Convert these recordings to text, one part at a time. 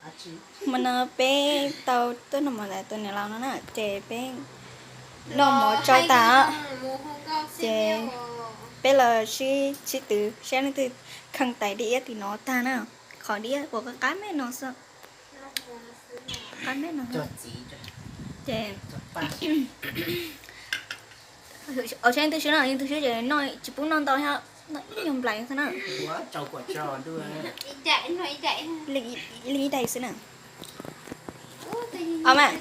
Hmo no peb tau tuaj noj mov ntawm tus niam laus no na, ces peb noj mov tsau tas, ces peb los sib sib twv saib leej twg kheej tais dib iab tim no tag na. Qhov dib uas qab qab me no xwb, qab me no. Ces saib leej twg swb no, leej twg swb ces noj tsis pub noj ntau thiab, noj ib nyuag nplais xwb na. Ib daim xwb na. Os mas.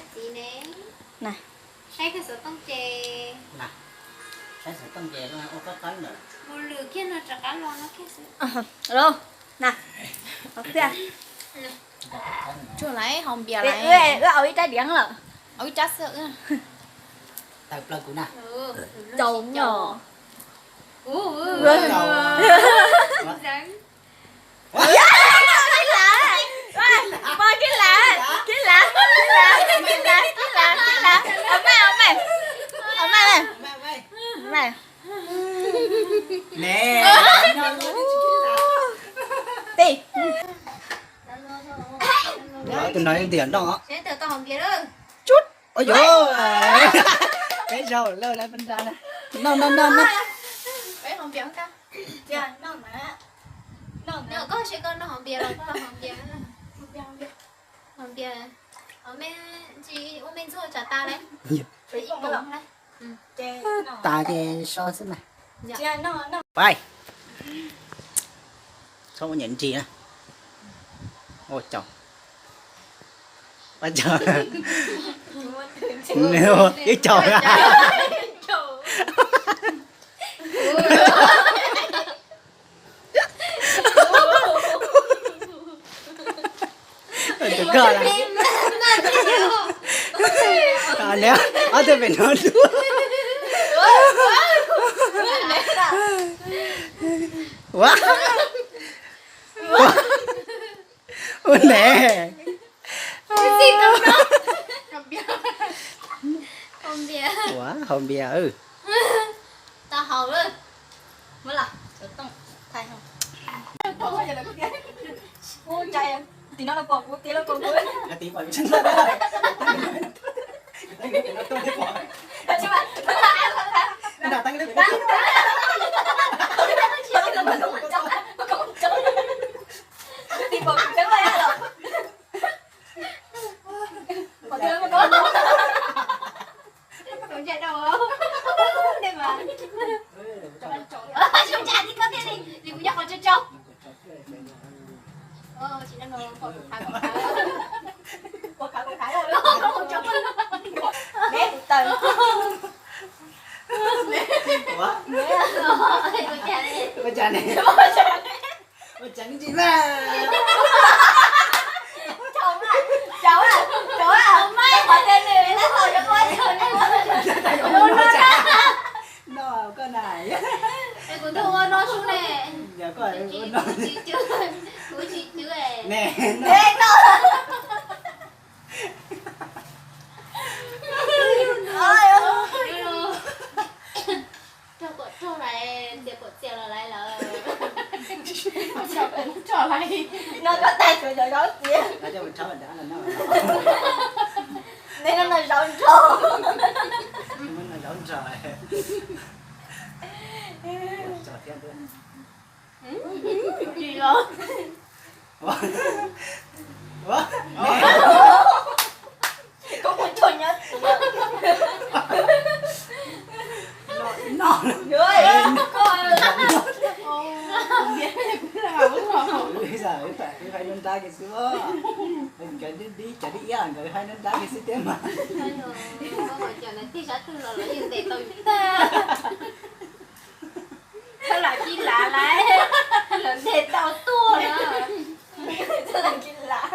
Los na, wb au ib rab diav lawm. Tau no. Tus no ntiam noj. Ua yuav, peb zaug lawm, noj noj noj noj. Tas ces so xwb mas. Pais. Txhob ua niam nrig na. Ua caum. Ua caum. Ib caum. Tus koj na. Ob tug pem no dua. Ua, ua ne. Ua hau npias. Tau hau lawm. Muab los, Tooj thaij. Tim no los pom kuv, tim los pom kuv. Tim pom kuv. Ua cas ne? Ua cas ne? No koj na. Kuv tuaj ua no sub ne. Kuv tsis cw, kuv tsis cw ne. Raug kom raug lais, txias kom txias los lais lawm. No koj tag tsuav cov zaub txias. Neb no zaub nrog. Nkawd dib dib cov dib iab nkawd hais nrab nrab kiag xwb thiab mas. Sab lam kis lav lawm, sab lam kis lav.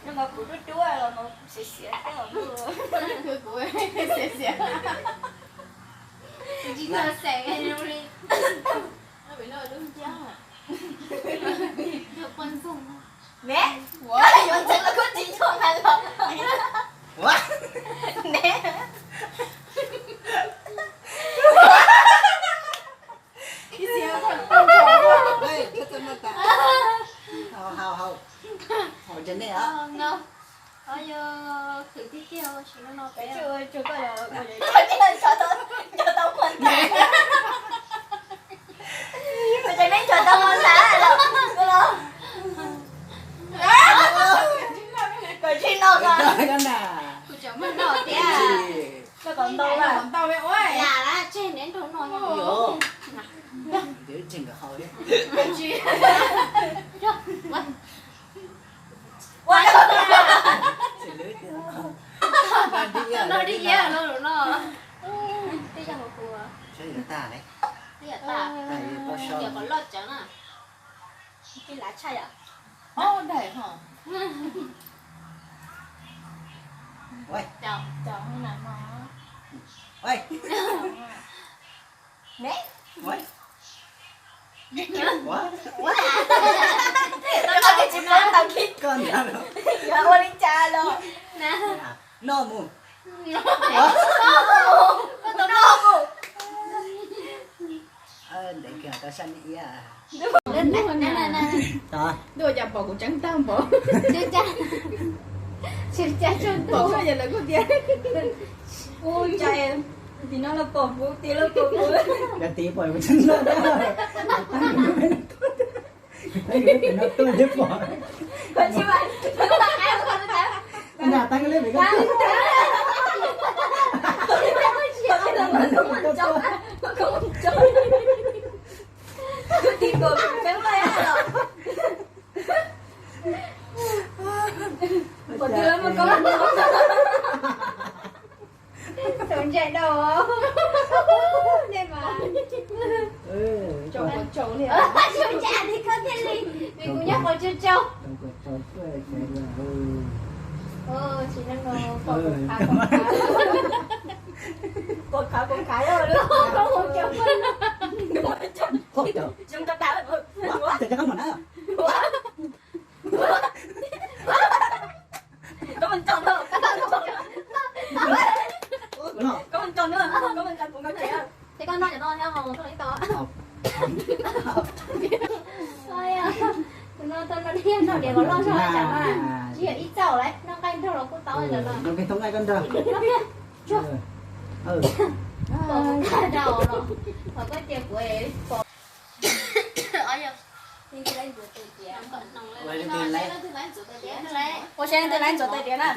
Kuv mas kuv dub dub los mas kuv xiav xiav. Kuv tsis tau xeem li. Cov nej os. Yog khwv tiag tiag, tsis no no peb. Kuv cov nej ncho tau mus ntag los. Kom tsis no ko. Kuv cov muag no tiag. Koj kom ntau lawm. Lam lab tseg neb nraug no. Tseeg nkawd haus li. Ua no di iab no lus no. Twb yog hauv kuv. Saib yuav tag li. Twb yog tag. Tag li pab sab. Yog kom loj cawv na. Twb lav tshaj yom. Ob daim ho. Ua, cov, cov na no. Ua, ne, ua, ua, ua. Koj tsis paub tau kib koj ntag los. Yuav ua li cas los? Noj mus. Koj tau noj mus. Ntev kiag koj sab me iab. Ntuj, cas pom kuv tseeb tag npaum. Pom yog lawv kuj tias. Ua cas tim no los pom kuv, tim los pom kuv. Yog tim pom kuv tseeb tag. Kuv tab yus pem no tuaj thiab pom. Nag tab leb pem koj tuaj. Tim pom kuv tseeb tag los. Pom tim los mus koj. Tau ntsais dau. Nej mas. Tsaus tsaus li. Tsaus ntsais li koj thiaj li, vim kuv nyob qhov tsaus tsaus. Tsis no no, pom khav pom khav. Pom khav pom khav. Koj mus tso no, koj mus tso no, koj mus tso no. Ces koj noj cov no thiab, mus koj ib tau. Tus no tau no thiab, noj diav kom loj zog cas mas. Tsis yog ib txaus lawm, noj nqaij nrog los kuj tau lawm los. Noj nqaij tau nqaij koj nrog. Pom kuv khav dau los, qhov koj cia kuv pom. Ua saib leej twg laib ntxuav tais diav na.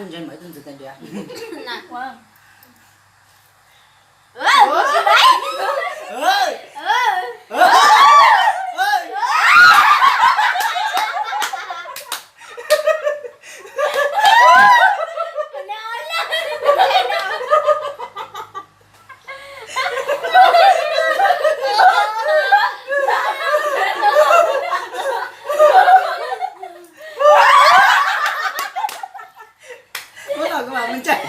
Muab los kuv mam mus ntsaig.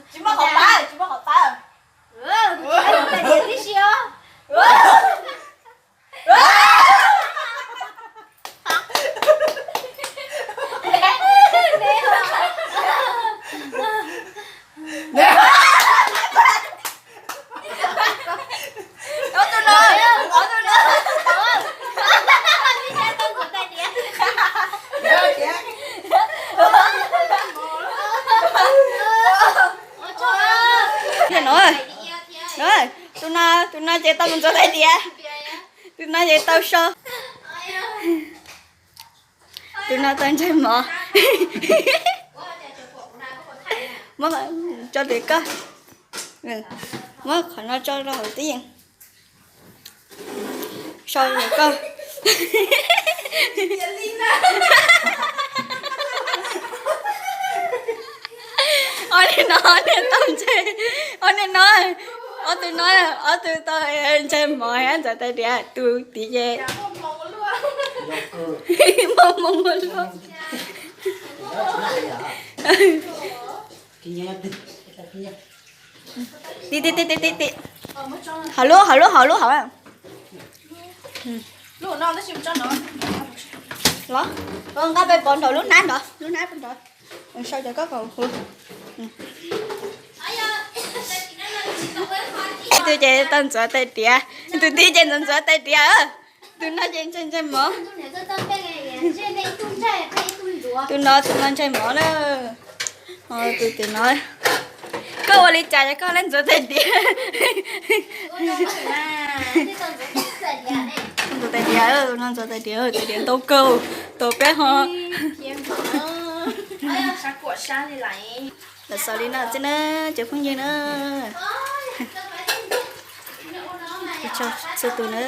Tsis muaj qhov pab, tsis muaj qhov pab. Tib si os. Tus no, tus no, tus no ces tau mus ntxuav tais diav. Tus no ces tau so. Tus no tau ntsais mov. Muab tso tim koj. Muab qhov no tso rau hauv tib yeej. Sau koj. Ob niag no, ob niag tau ntxais, ob niag no, ob tug no, ob tug tau ntxais mov ntxuav tais diav, tus tid ces muaj hmoo ua luaj. Tim, tim, tim, tim, tim. Hauv lub, hauv lub, hauv lub hauv. Los, nqa pais pov nraum lub hnab nrad, lub hnab nrad. Sau cov koj kom huv. Tus ces tau ntxuav tais diav, tus tid ces ntxuav ntxuav tais diav. Tus no ces ntshai ntshai mov. Tus no tus no ntshai mov na. Tus tim no, koj ua li cas es koj lawv ntxuav tais diav? Ntxuav tais diav, no ntxuav tais diav, tais diav ntau kawg, tau peb ho. Lam xaus li no xwb na cov phooj ywg na. Txhua tus na.